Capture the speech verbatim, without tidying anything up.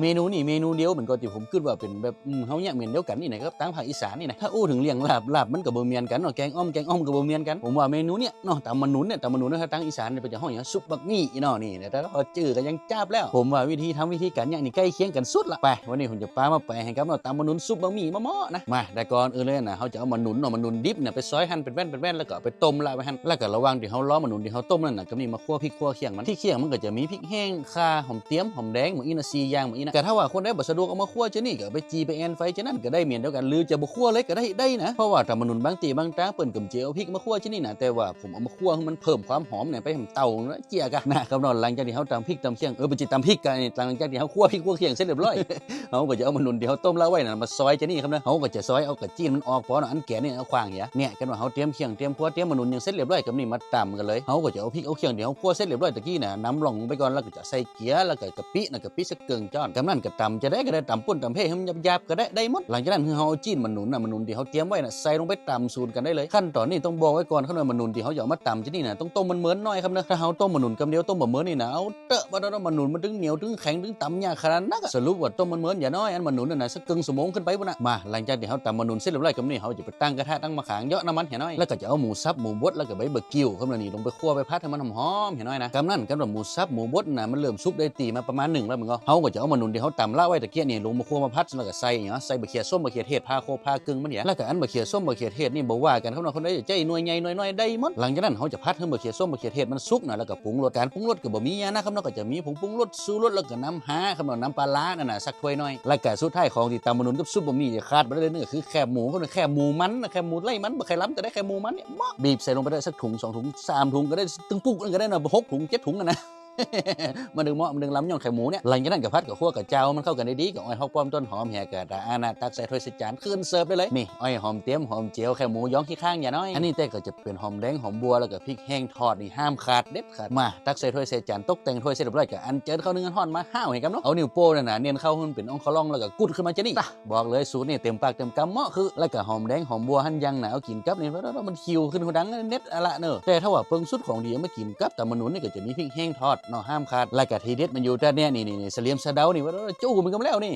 เมนูนี้เมนูเดียวเหมือนกั๋นตี้ผมกึ๊ดว่าเป๋นแบบ อืม เฮาเยียะเหมือนเดียวกั๋นนี่นะครับ ตางภาคอีสานนี่นะ ถ้าอู้เถิงเรื่องลาบ ลาบมันก็บ่เหมือนกั๋นเนาะ แกงอ่อม แกงอ่อมก็บ่เหมือนกั๋น ผมว่าเมนูเนี้ยเนาะ ตำบ่าหนุนเนี่ย ตำบ่าหนุนเนี่ย ถ้าตางอีสานเนี่ยเปิ้นจะฮ้องหยัง ซุปบักมี่เนาะ นี่นะ แต่ว่าจื้อก็ยังจ๊าบแล้ว ผมว่าวิธีทำวิธีก๋านเยียะนี่ใก้เคียงกั๋นสุดละ ไป วันนี้ผมจะปามาแป๋งหื้อกับเนาะ ตำบ่าหนุนซุปบักมี่ มาเมาะนะ มา แต่ก่อนอื่นเลยนะ เฮาจะเอาบ่าหนุนเนาะ บ่าหนุนดิบเนี่ยไปซอยหั่นเป๋นแว่นเป๋นแว่น แล้วก็เอาไปต้มละไว้หั้น แล้วก็ระหว่างตี้เฮารอบ่าหนุนตี้เฮาต้มนั่นน่ะ ก็นี่มาคั่วพริกคั่วเคี่ยงมัน ตี้เคี่ยงมันก็จะมีพริกแห้ง ข่า หอมเตียม หอมแดง หมดอี้นะ สี่อย่าง หมดอี้นะ ก็ถ้าว่าคนใดบ่สะดวกเอามาคั่วจะนี่ ก็เอาไปจี่ไปแอ่นไฟจะนั่นก็ได้เหมือนเดียวกั๋น หรือจะบ่คั่วเลยก็ได้ ได้นะ เพราะว่าตำบ่าหนุนบางตี้บางตางเปิ้นก็บ่ใจ้เอาพริกมาคั่วจะนี่นะ แต่ว่าผมเอามาคั่วหื้อมันเพิ่มความหอมเนี่ยไปหื้อมันเต่านะ เจียกะนะครับเนาะ หลังจากตี้เฮาตำพริกตำเคี่ยง เออ บ่ใจ้ตำพริกกะ หลังจากตี้เฮาคั่วพริกคั่วเคี่ยงเสร็จเรียบร้อย เฮาก็จะเอาบ่าหนุนตี้เฮาต้มละไว้น่ะมาซอยจะนี่ครับนะ เฮาก็จะซอยเอาก้าจี้มันออก ปอเนาะ อันแก๋นนี่เอาขว้างเหีย เนี่ย กันว่าเฮาเตรียมเคี่ยงเตรียมครัวเตรียมบ่าหนุนหยังเสร็จเรียบร้อย กำนี้มาต๋ำกั๋นเลย เฮาก็จะเอาพริกเอาเคี่ยงตี้เฮาคั่วเสร็จเรียบร้อยตะกี้น่ะ นำล่องลงไปก่อน แล้วก็จะใส่เกลือ แล้วก็กะปินะ กะปิสักเกิ่งจ้อน กำนั้นก็ต๋ำจะใดก็ได้ ต๋ำป่นต๋ำเพ่หื้อมันหยาบๆก็ได้ ได้หมด หลังจากนั้นหื้อเฮาเอาจี้นบ่าหนุนน่ะ บ่าหนุนตี้เฮาเตรียมไว้น่ะ ใส่ลงไปต๋ำสูนกั๋นได้เลย ขั้นต๋อนนี้ต้องบอกไว้ก่อนครับว่าบ่าหนุนตี้เฮาจะเอามาต๋ำจะนี่น่ะ ต้องต้มมันเหมินหน้อยครับเนาะ ถ้าเฮาต้มบ่าหนุนกำเดียว ต้มบ่าเหมินนี่น่ะ เอา เต๊อะ บ่าดอกบ่าหนุนมันตึงเหนียวตึงแข็งตึงต๋ำยากขนาดนักอะ สรุปว่าต้มมันเหมินอย่าน้อย อันบ่าหนุนนั่นน่ะ สักเกิ่งชั่วโมงขึ้นไปปู้นน่ะ มา หลังจากตี้เฮาต๋ำบ่าหนุนเสร็จเรียบร้อย กำนี้เฮาจะไปตั้งกระทะตั้งหม้อก๋าง เยาะน้ำมันเหียน้อย แล้วก็จะเอาหมูสับหมูบด แล้วก็ใบบ่ากิ่ว กำนี้ลงไปคั่วไปผัดหื้อมันหอมๆเหียน้อยนะ กำนั้นกำว่าหมูสับหมูบดน่ะ มันเริ่มสุกได้ตี้มาประมาณนึ่งแล้ว มันก็ เฮาก็จะเอาบ่าหนุนตี้เฮาต๋ำละไว้ตะกี้นี่ ลงมาคั่วมาผัด แล้วก็ใส่เนาะ ใส่บ่าเขือส้มบ่าเขือเทศ ผ่าโคผ่าเกิ่งมันเหีย แล้วก็อันบ่าเขือส้มบ่าเขือเทศนี่ บ่ว่ากั๋นครับเนาะ คนใดจะใจ้หน่วยใหญ่หน่วยน้อยได้หมด หลังจากนั้นเฮาจะผัดหื้อบ่าเขือส้มบ่าเขือเทศมันสุกน่ะ แล้วก็ ปรุงรส ก๋านปรุงรสก็บ่มีหยังนะครับเนาะ ก็จะมีผงปรุงรส ชูรส แล้วก็น้ำฮ้าครับเนาะ น้ำปลาร้านั่นน่ะ สักถ้วยน้อย แล้วก็สุดท้ายของตี้ต๋ำบ่าหนุนกับซุปบ่าหมี่จะขาดบ่ได้เลย นั่นก็คือแคบหมูครับ แคบหมูมันน่ะ แคบหมูไล่มัน บ่ใค่ล้ำแต่ได้แคบหมูมันเนี่ย เหมาะ บีบใส่ลงไปได้สักถุงสองถุงสามถุงก็ได้ ตึงปุ๊กนั่นก็ได้เนาะ หกถุงเจ็ดถุงอะนะ มันตึงเหมาะ มันตึงล้ำ ย้อนแคบหมูเนี่ย หลังจากนั้นก็ผัดกับคั่วกับเจ้ามันเข้ากั๋นได้ดี ก็อ้อยฮอกป้อมต้นหอมเหีย ก็ตะอานะ ตักใส่ถ้วยใส่จาน ขึ้นเสิร์ฟได้เลย นี่ อ้อยหอมเตียม หอมเจียว แคบหมู ย้องขี้ข้างอย่าน้อย อันนี้แต่ก็จะ เป๋นหอมแดงหอมบัว แล้วก็พริกแห้งทอดนี่ห้ามขาดเด็ดขาด มา ตักใส่ถ้วยใส่จาน ตกแต่งถ้วยเสร็จเรียบร้อย ก็อัญเจิญข้าวนึ่งฮ้อนมาห้าวหื้อกับเนาะ เอานิ้วโป้งนั่นน่ะ เนียนเข้าหื้อมันเป๋นอ่องคาวล่อง แล้วก็กุดขึ้นมาจะนี่ ตะ บอกเลยสูตรนี่เต๋มปากเต๋มกำ เหมาะคือ แล้วก็หอมแดงหอมบัวหันยังน่ะ เอากิ๋นกับนี่ มันหิวขึ้นหูดังเน็ตอะละเนาะ แต่ถ้าว่าเปิงสุดของดีเอามากิ๋นกับต๋ำบ่าหนุนนี่ก็จะมีพริกแห้งทอดเนาะ ห้ามขาด แล้วก็ทีเด็ดมันอยู่ตรงนี้ นี่ๆๆ สะเหลียมสะเดานี่ ว่าจู้มันกำแล้วนี่